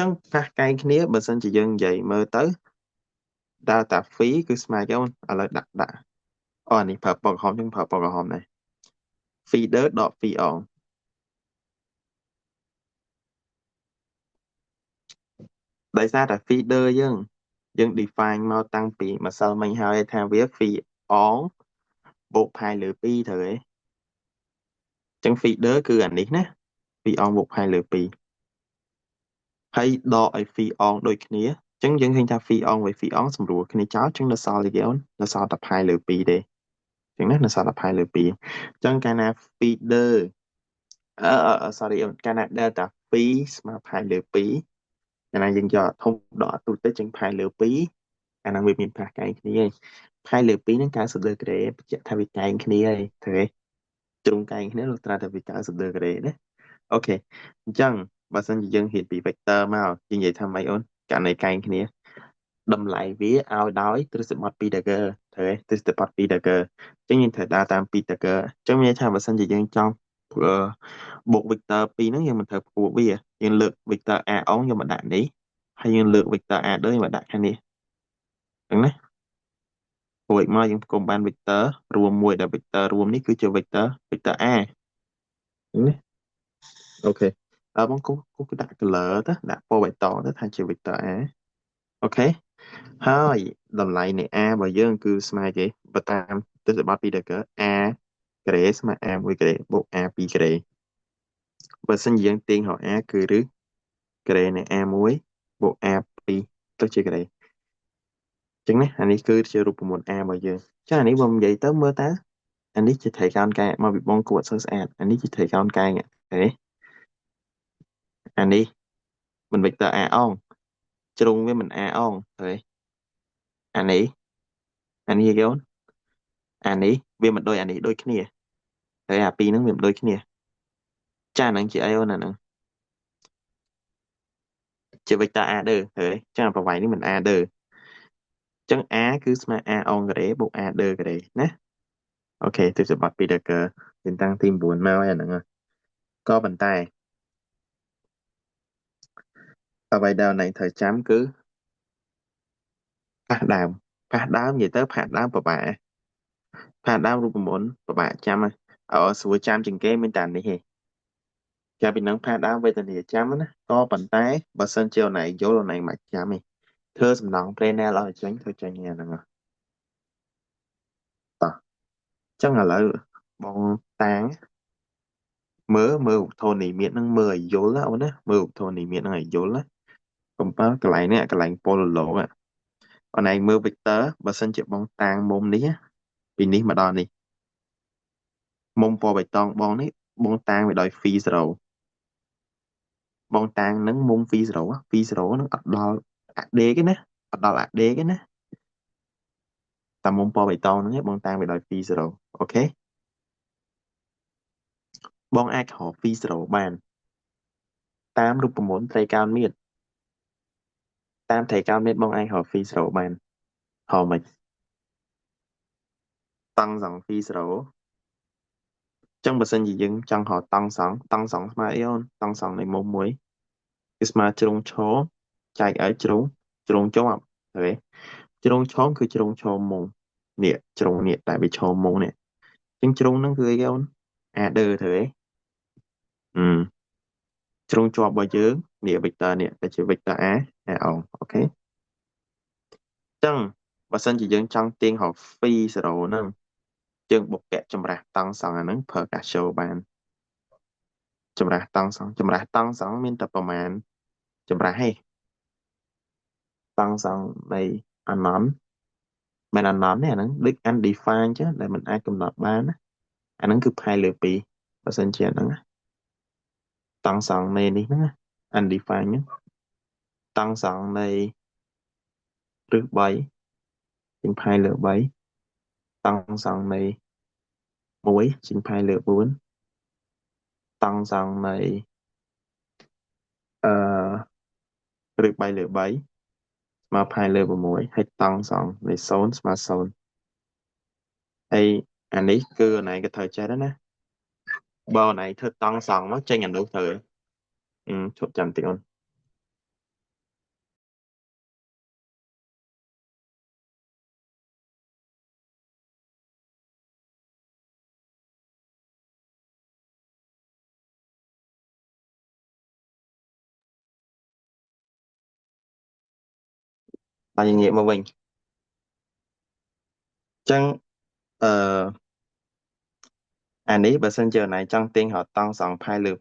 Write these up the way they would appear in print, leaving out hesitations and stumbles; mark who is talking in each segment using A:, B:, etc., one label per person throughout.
A: ចឹងប៉ះកែងគ្នាបើសិនជាយើងនិយាយមើលទៅ delta phi គឺស្មើគេអូនឥឡូវដាក់អូអានេះប្រើពណ៌ក្រហមចឹងប្រើពណ៌ក្រហមដែរ phi ដឺដក phi អងដោយសារតែ phi ដឺយើង define មកតាំងពីម្សិលមិញហើយថាវា phi អងបូកផាយលើ2ត្រូវទេចឹង phi ដឺគឺអានេះណា phi អងបូកផាយលើ2ហើយដកឲ្យ phi អងដូចគ្នាចឹងយើងឃើញថា phi អងvới phi អងសម្រួលគ្នាចោលចឹងនៅសល់អីគេអូននៅសល់តែផាយលើ2ទេចឹងណានៅសល់តែផាយលើ2ចឹងកាលណា phi ដឺអឺ sorry អូនកាលណា delta phi ស្មើផាយលើ2កាលណាយើងយកធំដកទូទៅចឹងផាយលើ2អាហ្នឹងវាមានផាសកែងគ្នាហើយផាយលើ2ហ្នឹង90ដឺក្រេបញ្ជាក់ថាវាកែងគ្នាហើយត្រូវទេជ្រុងកែងគ្នាលុះត្រាតែវា90ដឺក្រេណាOK អញ្ចឹងបើសិនជាយើងរៀនពី vector មកយើងនិយាយថាម៉េចអូនករណីកែងគ្នាតម្លៃវាឲ្យដោយទ្រឹស្ដីបទ Pythagore ត្រូវទេទ្រឹស្ដីបទ Pythagore អញ្ចឹងយើងត្រូវដើរតាម Pythagore អញ្ចឹងមានន័យថាបើសិនជាយើងចង់បូក vector ពីរហ្នឹងយើងមិនត្រូវផ្គួបវាយើងលើក vector a អងយកមកដាក់នេះហើយយើងលើក vector a ដឺយកមកដាក់ខាងនេះអញ្ចឹងណារួចមកយើងផ្គុំបាន vector រួមមួយដែល vector រួមនេះគឺជា vector a ណាOK អើបងគូគូដាក់ color ទៅដាក់ពណ៌បៃតងទៅថាជា vector a OK ហើយតម្លៃនៃ a របស់យើងគឺស្មើគេបើតាមទិសបត្តិ Pythagore a ក្រេស្មើ a 1ក្រេបូក a 2ក្រេបើសិនជាយើងទាញរក a គឺឬក្រេនៃ a 1បូក a 2ទៅជាក្រេចឹងណាអានេះគឺជារូបមន្ត a របស់យើងចាអានេះបើនិយាយទៅមើលតើអានេះជាត្រីកោណកែងមកពីបងគួរអត់សូវស្អាតអានេះជាត្រីកោណកែងទេអានេះមិន vector a អងជ្រុងវាមិន a អងទេអានេះអានេះគេអូនអានេះវាមិនដូចអានេះដូចគ្នាតែអាពីរហ្នឹងវាមិនដូចគ្នាចាហ្នឹងជាអីអូនអាហ្នឹងជា vector a ដឺទេចាប្រវែងនេះមិន a ដឺចឹង a គឺស្មើ a អងការ៉េបូក a ដឺការ៉េណាOK ទិសបត្តិ Pythagore ទីតាំងទី9មកហើយអាហ្នឹងក៏ប៉ុន្តែអ្វីដែលណៃត្រូវចាំគឺផាសដើមផាសដើមនិយាយទៅផាសដើមពិបាកផាសដើមរូបមន្តពិបាកចាំអើស្រួលចាំជាងគេមានតែនេះទេចាំពីនឹងផាសដើមវេទនាចាំណាក៏ប៉ុន្តែបើសិនជាអូនឯងយល់អូនឯងមិនចាំទេធ្វើសំណង Fresnel ឲ្យចេញធ្វើចេញអាហ្នឹងតោះចឹងឥឡូវបងតាងមើលមើលឧទ្ធរនិមិត្តហ្នឹងមើលឲ្យយល់ណាអូនណាមើលឧទ្ធរនិមិត្តហ្នឹងឲ្យយល់ណាកុំបើកន្លែងនេះកន្លែងពលលោកអូនឯងមើល vector បើសិនជាបងតាងមុំនេះពីនេះមកដល់នេះមុំពណ៌បៃតងបងនេះបងតាងវាដោយ phi 0បងតាងនឹងមុំ phi 0 phi 0នឹងអត់ដល់ AD ទេណាអត់ដល់ AD ទេណាតាមមុំពណ៌បៃតងហ្នឹងបងតាងវាដោយ phi 0OK បងអាចរក phi 0បានតាមរូបមន្តត្រីកោណមាត្រតាមត្រីកោណមាត្របងអាចរក phi 0បានហៅមិនតង់សង់ phi 0ចឹងបើសិនជាយើងចង់រកតង់សង់តង់សង់ស្មើអីអូនតង់សង់នៃមុំមួយគឺស្មើជ្រុងឈរចែកឲ្យជ្រុងជាប់ទេជ្រុងឈរគឺជ្រុងឈរមុងនេះជ្រុងនេះតែវាឈរមុងនេះចឹងជ្រុងហ្នឹងគឺអីគេអូនអាដឺត្រូវទេអឺជ្រុងជាប់របស់យើងនេះ vector នេះដែលជា vector a a អង OK ចឹងបើសិនជាយើងចង់ទាញរក phi 0ហ្នឹងយើងបុកពាក់ចម្រាស់តង់សង់អាហ្នឹងប្រើកាសូបានចម្រាស់តង់សង់ចម្រាស់តង់សង់មានតែប្រមាណចម្រាស់ទេតង់សង់នៃអនន្តមិនអនន្តទេអាហ្នឹងដូច undefined ចឹងដែលมันអាចកំណត់បានណាអាហ្នឹងគឺផាយលើ2បើសិនជាអាហ្នឹងតង់សង់នៃនេះហ្នឹង undefined ហ្នឹងតង់សង់នៃគ្រឹះ3ជាងផាយលើ3តង់សង់នៃ1ជាងផាយលើ4តង់សង់នៃអឺគ្រឹះ3លើ3ស្មើផាយលើ6ហើយតង់សង់នៃ0ស្មើ0ហើយអានេះគឺអូនឯងក៏ត្រូវចេះដែរណាបើអូនឯងធ្វើតង់សង់មកចេញអានោះទៅអឺឈប់ចាំតិចអូន ហើយងាកមកវិញអញ្ចឹងអឺអានេះបើសិនជាណៃចង់ទាញរត់តង់សងផែលើ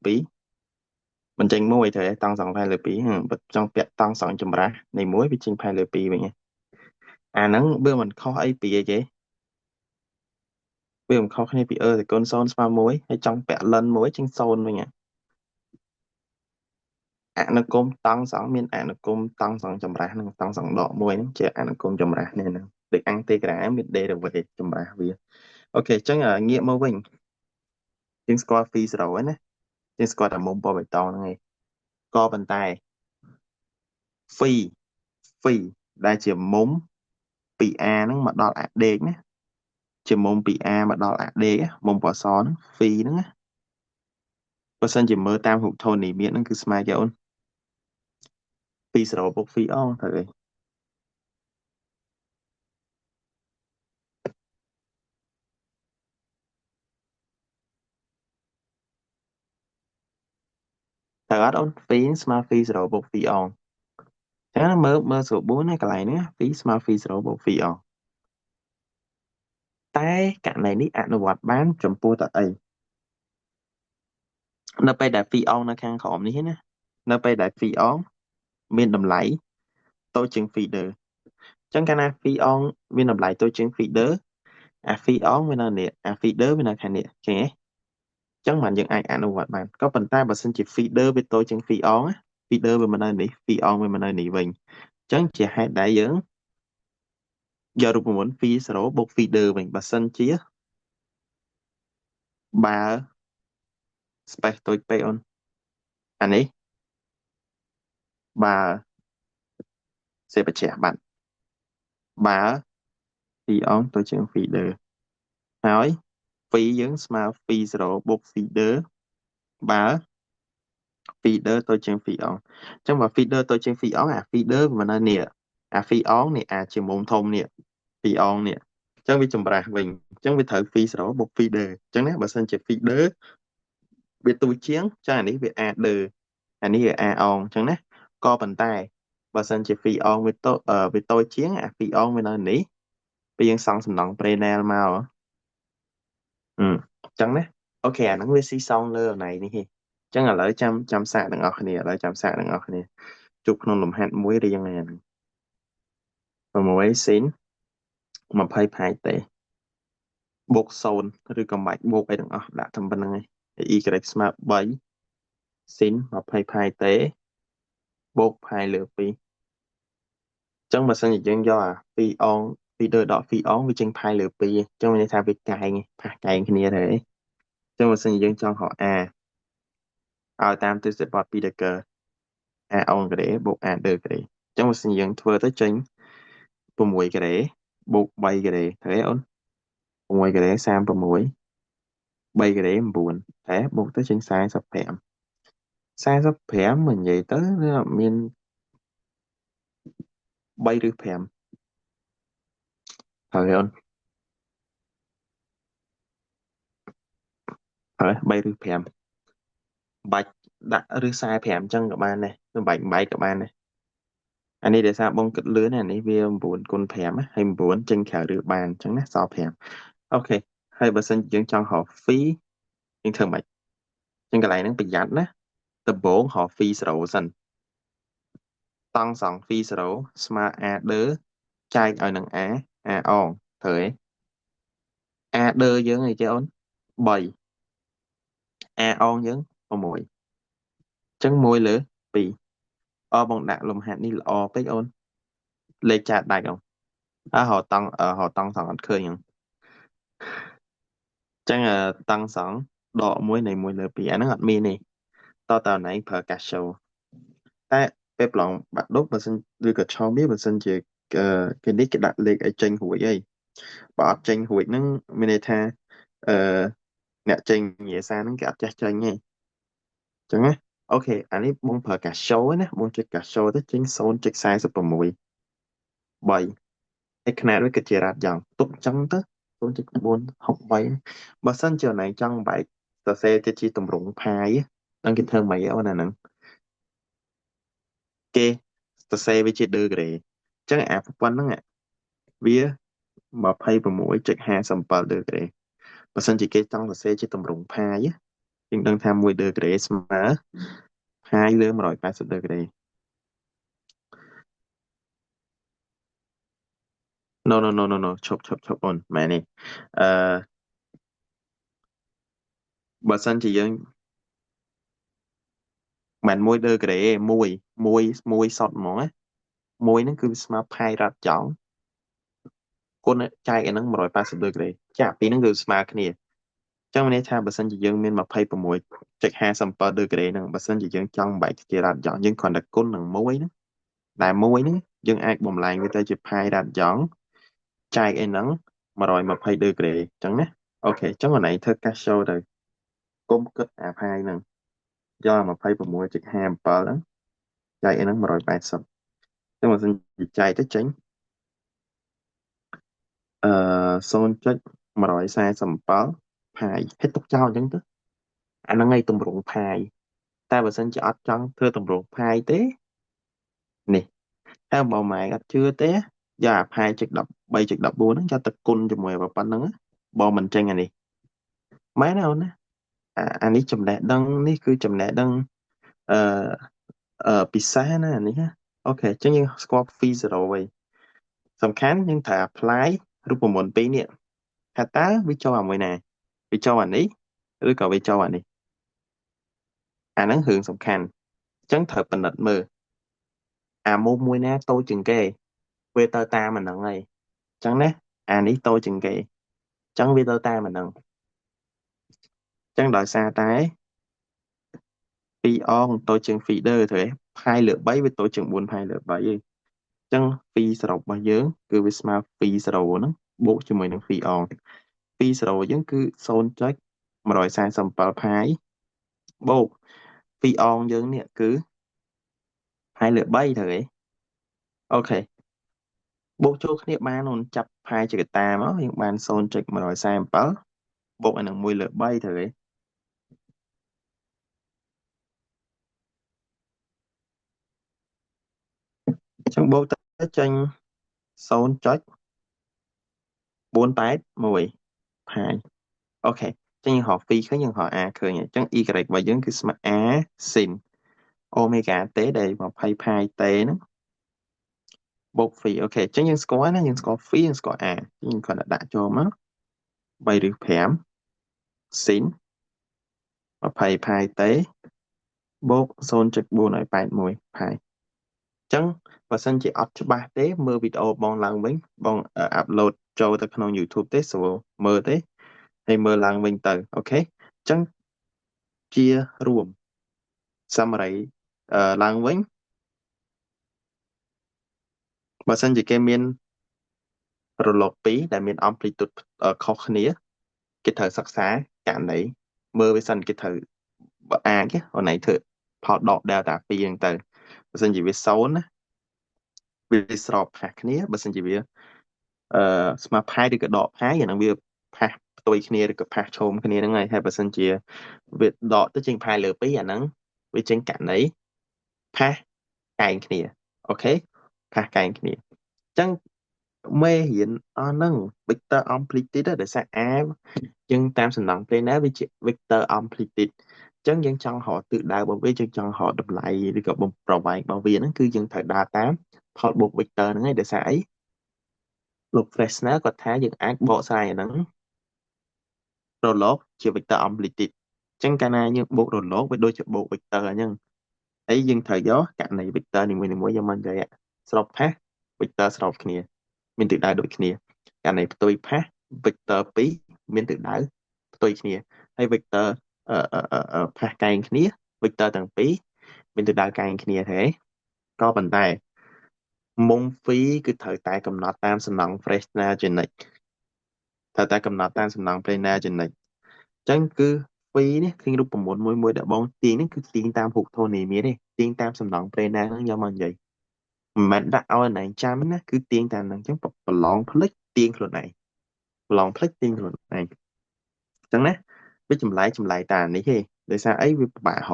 A: 2មិនចេញមួយត្រូវតង់សងផែលើ2បើចង់ពាក់តង់សងចម្រាស់នៃមួយវាចេញផែលើ2វិញអាហ្នឹងវាមិនខុសអីពីអីគេវាមិនខុសគ្នាពីអឺសេគុណ0ស្មើ1ហើយចង់ពាក់លិនមួយចេញ0វិញអនុគមតង់សងមានអនុគមតង់សងចម្រាស់និងតង់សងដក1ហ្នឹងជាអនុគមចម្រាស់នេះហ្នឹងដូចអង់តេក្រាមាន derivative ចម្រាស់វាអូខេអញ្ចឹងងាកមកវិញយើងស្គាល់ phi 0ហើយណាយើងស្គាល់តែមុំពណ៌បៃតងហ្នឹងឯងក៏ប៉ុន្តែ phi phi ដែលជាមុំពី A ហ្នឹងមកដល់ A ដេកណាជាមុំពី A មកដល់ A ដេកមុំពណ៌សហ្នឹង phi ហ្នឹងណាបើសិនជាមើលតាមរូបធននិមិត្តហ្នឹងគឺស្មើគេអូន phi 0បូក phi អងត្រូវទេត្រូវអត់អូន phi ស្មើ phi 0បូក phi អងចឹងមើលមើលស្រួល4ណាកន្លែងនេះ phi ស្មើ phi 0បូក phi អងតែករណីនេះអនុវត្តបានចំពោះតអីនៅពេលដែល phi អងនៅខាងក្រោមនេះណានៅពេលដែល phi អងមានតម្លៃតូចជាង phi ដឺអញ្ចឹងកាលណា phi អងមានតម្លៃតូចជាង phi ដឺអា phi អងវានៅនេះអា phi ដឺវានៅខាងនេះឃើញទេអញ្ចឹងបានយើងអាចអនុវត្តបានក៏ប៉ុន្តែបើសិនជា phi ដឺវាតូចជាង phi អង phi ដឺវាមកនៅនេះ phi អងវាមកនៅនេះវិញអញ្ចឹងជាហេតុដែលយើងយករូបមន្ត phi 0បូក phi ដឺវិញបើសិនជាបើ space តូចពេកអូនអានេះបើសេបច្ចាស់បាត់បើ phi អងតូចជាង phi ដឺហើយ phi យើងស្មើ phi 0បូក phi ដឺបើ phi ដឺតូចជាង phi អងអញ្ចឹងបើ phi ដឺតូចជាង phi អងអា phi ដឺវានៅនេះអា phi អងនេះអាចជាមុំធំនេះ phi អងនេះអញ្ចឹងវាចម្រាស់វិញអញ្ចឹងវាត្រូវ phi 0បូក phi ដឺអញ្ចឹងណាបើសិនជា phi ដឺវាទូជាងចាអានេះវា a ដឺអានេះវា a អងអញ្ចឹងណាក៏ប៉ុន្តែបើសិនជា phi អងវាតូវាតូចជាងអា phi អងវានៅនេះពេលយើងសង់សំណង់ Fresnel មកអញ្ចឹងណាអូខេអាហ្នឹងវាស៊ីសងលើអណៃនេះទេអញ្ចឹងឥឡូវចាំចាំសាកទាំងអស់គ្នាឥឡូវចាំសាកទាំងអស់គ្នាជួបក្នុងលំហាត់មួយរៀងហ្នឹង6ស៊ីន20ផាយទេបូក0ឬក៏មិនបាច់បូកអីទាំងអស់ដាក់តែប៉ុណ្្នឹងឯង y ស្មើ3ស៊ីន20ផាយទេបូកផាយលើ2អញ្ចឹងបើសិនជាយើងយកអា2អង2ដឺដក2អងវាចេញផាយលើ2អញ្ចឹងមានន័យថាវាកែងផាសកែងគ្នាទៅអញ្ចឹងបើសិនជាយើងចង់រក a ឲ្យតាមទិសបត់ពីដកើ a អងការ៉េបូក a ដឺការ៉េអញ្ចឹងបើសិនយើងធ្វើទៅចេញ6ការ៉េបូក3ការ៉េត្រូវទេអូន6ការ៉េ36 3ការ៉េ9តែបូកទៅចេញ45 45មកនិយាយទៅវាអត់មាន3ឬ5ហើយអូនហើយ3ឬ5បាច់ដាក់ឬ45អញ្ចឹងក៏បានដែរមិនបាច់បែកក៏បានដែរអានេះដោយសារបងគិតលឿនអានេះវា9គុណ5ហើយ9ចេញក្រៅឬបានអញ្ចឹងណាសល់5អូខេហើយបើសិនយើងចង់រក phi យើងធ្វើម៉េចអញ្ចឹងកន្លែងហ្នឹងប្រយ័ត្នណាដំបូងរក phi 0សិនតង់សង់ phi 0ស្មើ a ដឺចែកឲ្យនឹង a a អងត្រូវទេ a ដឺយើងអីគេអូន3 a អងយើង6អញ្ចឹង1លើ2អបងដាក់លំហាត់នេះល្អពេកអូនលេខចាតដាច់អូនអើរកតង់រកតង់សងអត់ឃើញហ្នឹងចឹងតង់សងដក1នៃ1លើ2អាហ្នឹងអត់មានទេតតើណៃប្រើកាសូតែពេលប្រឡងបាក់ដប់បើសិនឬក៏ឆមាសបើសិនជាគេនេះគេដាក់លេខឲ្យចេញរួចអីបើអត់ចេញរួចហ្នឹងមានន័យថាអឺអ្នកចេញវិញ្ញាសាហ្នឹងគេអត់ចេះចេញទេចឹងណាអូខេអានេះបងប្រើកាសូណាបងចុចកាសូទៅចេញ0.46 3ហើយຂະຫນាតវាគឺជារ៉ាត់យ៉ាងទុកចឹងទៅ0.463បើសិនជាណៃចង់បែកសរសេរទៅជាទម្រង់ផាយនឹងគេធ្វើម៉េចអូនអាហ្នឹងគេសរសេរវាជាដឺក្រេ ចឹងអាប្រព័ន្ធហ្នឹងវា26.57 degree បើសិនជាគេចង់សរសេរជាទម្រង់ pi យើងដឹងថា1 degree ស្មើ pi លើ180 degree no no no no no ឈប់ឈប់ឈប់អូនមែនទេអឺបើសិនជាយើងមិន1 degree ទេ1 1 1សុតហ្មងណាមួយហ្នឹងគឺស្មើ pi រ៉ាត់ចង់គុណចែកអាហ្នឹង180 degree ចាពីរហ្នឹងគឺស្មើគ្នាចឹងមានន័យថាបើសិនជាយើងមាន26.57 degree ហ្នឹងបើសិនជាយើងចង់បែកជារ៉ាត់យ៉ង់យើងគ្រាន់តែគុណនឹង1ហ្នឹងដែល1ហ្នឹងយើងអាចបំលែងវាទៅជា pi រ៉ាត់យ៉ង់ចែកអីហ្នឹង120 degree អញ្ចឹងណា OK អញ្ចឹងអូនឯងធ្វើកាសចូលទៅគុំគិតអា pi ហ្នឹងយក26.57ហ្នឹងចែកអីហ្នឹង180ចឹងបើសិនជាចែកទៅចេញអឺ0.147 pi ហិតទុកចោលអញ្ចឹងទៅអាហ្នឹងឯងទម្រង់ pi តែបើសិនជាអត់ចង់ធ្វើទម្រង់ pi ទេនេះតែបើម៉ែអត់ជឿទេយកអា pi ចុច13.14ហ្នឹងយកទៅគុណជាមួយប៉ុណ្្នឹងបើមិនចេញអានេះមែនទេអូនណាអានេះចំណេះដឹងនេះគឺចំណេះដឹងអឺអឺពិសេសណាអានេះណា OK អញ្ចឹងយើងស្គាល់ phi 0វិញសំខាន់យើងត្រូវ apply រូបមន្តពីរនេះថាតើវាចូលអាមួយណាវាចូលអានេះឬក៏វាចូលអានេះអាហ្នឹងរឿងសំខាន់អញ្ចឹងត្រូវពិនិត្យមើលអាមុំមួយណាតូចជាងគេវាទៅតាមអាហ្នឹងហើយអញ្ចឹងណាអានេះតូចជាងគេអញ្ចឹងវាទៅតាមអាហ្នឹងអញ្ចឹងដោយសារតែ2អងតូចជាង phi 2ត្រូវទេ pi លើ3វាតូចជាង4 pi លើ3ឯងអញ្ចឹង phi សរុបរបស់យើងគឺវាស្មើ phi 0ហ្នឹងបូកជាមួយនឹង phi អង phi 0យើងគឺ0.147 pi បូក phi អងយើងនេះគឺ pi លើ3ត្រូវទេ OK បូកចូលគ្នាបានអូនចាប់ pi ជាកតាមកយើងបាន0.147បូកឲ្យនឹង1លើ3ត្រូវទេអញ្ចឹងបូកទៅចេញ0.481 pi OK ចឹងយើងរក phi ឃើញយើងរក a ឃើញអញ្ចឹង y របស់យើងគឺស្មើ a sin omega t ដែល20 pi t ហ្នឹងបូក phi OK អញ្ចឹងយើងស្គាល់ណាយើងស្គាល់ phi យើងស្គាល់ a យើងគ្រាន់តែដាក់ចូលមក3ឬ5 sin 20 pi t បូក0.481 pi អញ្ចឹងបើសិនជាអត់ច្បាស់ទេមើលវីដេអូបងឡើងវិញបង upload ចូលទៅក្នុង YouTube ទេស្រួលមើលទេហើយមើលឡើងវិញទៅ OK អញ្ចឹងជារួម summary ឡើងវិញបើសិនជាគេមានរលក2ដែលមាន amplitude ខុសគ្នាគេត្រូវសិក្សាករណីមើលវាសិនគេត្រូវបើអាចអូនឯងធ្វើផលដក delta 2ហ្នឹងទៅបើសិនជាវា0ណាវាស្របផាសគ្នាបើសិនជាវាអឺស្មើ pi ឬក៏ដក pi អាហ្នឹងវាផាសផ្ទុយគ្នាឬក៏ផាសឈោមគ្នាហ្នឹងហើយហើយបើសិនជាវាដកទៅចេញ pi លើ2អាហ្នឹងវាចេញករណីផាសកែងគ្នា OK ផាសកែងគ្នាអញ្ចឹងមេរៀនអស់ហ្នឹង vector amplitude ដោយសារ a យើងតាមសំណង់ planar វាជា vector amplitude អញ្ចឹងយើងចង់រកទិសដៅរបស់វាយើងចង់រកតម្លៃឬក៏បំប្រវែងរបស់វាហ្នឹងគឺយើងត្រូវដើរតាមផលបូក vector ហ្នឹងឯងដោយសារអីលោក Fresnel គាត់ថាយើងអាចបកស្រាយអាហ្នឹងរលកជា vector amplitude អញ្ចឹងកាលណាយើងបូករលកវាដូចជាបូក vector អញ្ចឹងហើយយើងត្រូវយកករណី vector នីមួយៗយកមកនិយាយស្របផាស vector ស្របគ្នាមានទិសដៅដូចគ្នាករណីផ្ទុយផាស vector 2មានទិសដៅផ្ទុយគ្នាហើយ vector ផាសកែងគ្នា vector ទាំងពីរមានទិសដៅកែងគ្នាទេក៏ប៉ុន្តែមុំ phi គឺត្រូវតែកំណត់តាមសំណង់ Fresnel ជានិច្ចត្រូវតែកំណត់តាមសំណង់ Fresnel ជានិច្ចអញ្ចឹងគឺ phi នេះឃើញរូបមន្តមួយមួយដែលបងទាញនេះគឺទាញតាមរូបធនមានទេទាញតាមសំណង់ Fresnel ហ្នឹងយកមកនិយាយមិនមែនដាក់ឲ្យណែចាំណាគឺទាញតាមហ្នឹងអញ្ចឹងប្រឡងផ្លិចទាញខ្លួនឯងប្រឡងផ្លិចទាញខ្លួនឯងអញ្ចឹងណាវាចម្លែកចម្លែកតានេះទេដោយសារអីវាពិបាករ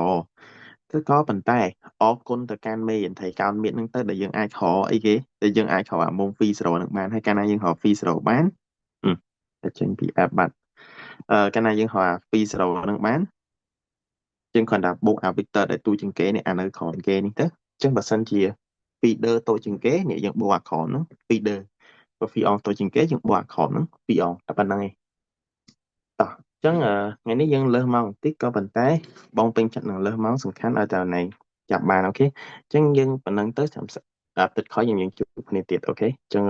A: ក គឺក៏ប៉ុន្តែអរគុណទៅកាន់មេរៀនត្រីកោណមាត្រហ្នឹងទៅដែលយើងអាចរកអីគេដែលយើងអាចរកអាមុំ phi 0ហ្នឹងបានហើយកាលណាយើងរក phi 0បានតែចេញពី app បាត់កាលណាយើងរកអា phi 0ហ្នឹងបានយើងគ្រាន់តែបូកអា vector ដែលទូជាងគេនេះអានៅក្រោមគេនេះទៅអញ្ចឹងបើសិនជា phi 2តូចជាងគេនេះយើងបូកអាក្រោមហ្នឹង phi 2បើ phi អងតូចជាងគេយើងបូកអាក្រោមហ្នឹង phi អងតែប៉ុណ្្នឹងឯងតោះអញ្ចឹងថ្ងៃនេះយើងលើសម៉ោងបន្តិចក៏ប៉ុន្តែបងពេញចិត្តនឹងលើសម៉ោងសំខាន់ឲ្យតែណៃចាប់បាន OK អញ្ចឹងយើងប៉ុណ្្នឹងទៅចាំអាទិត្យក្រោយយើងជួបគ្នាទៀត OK អញ្ចឹង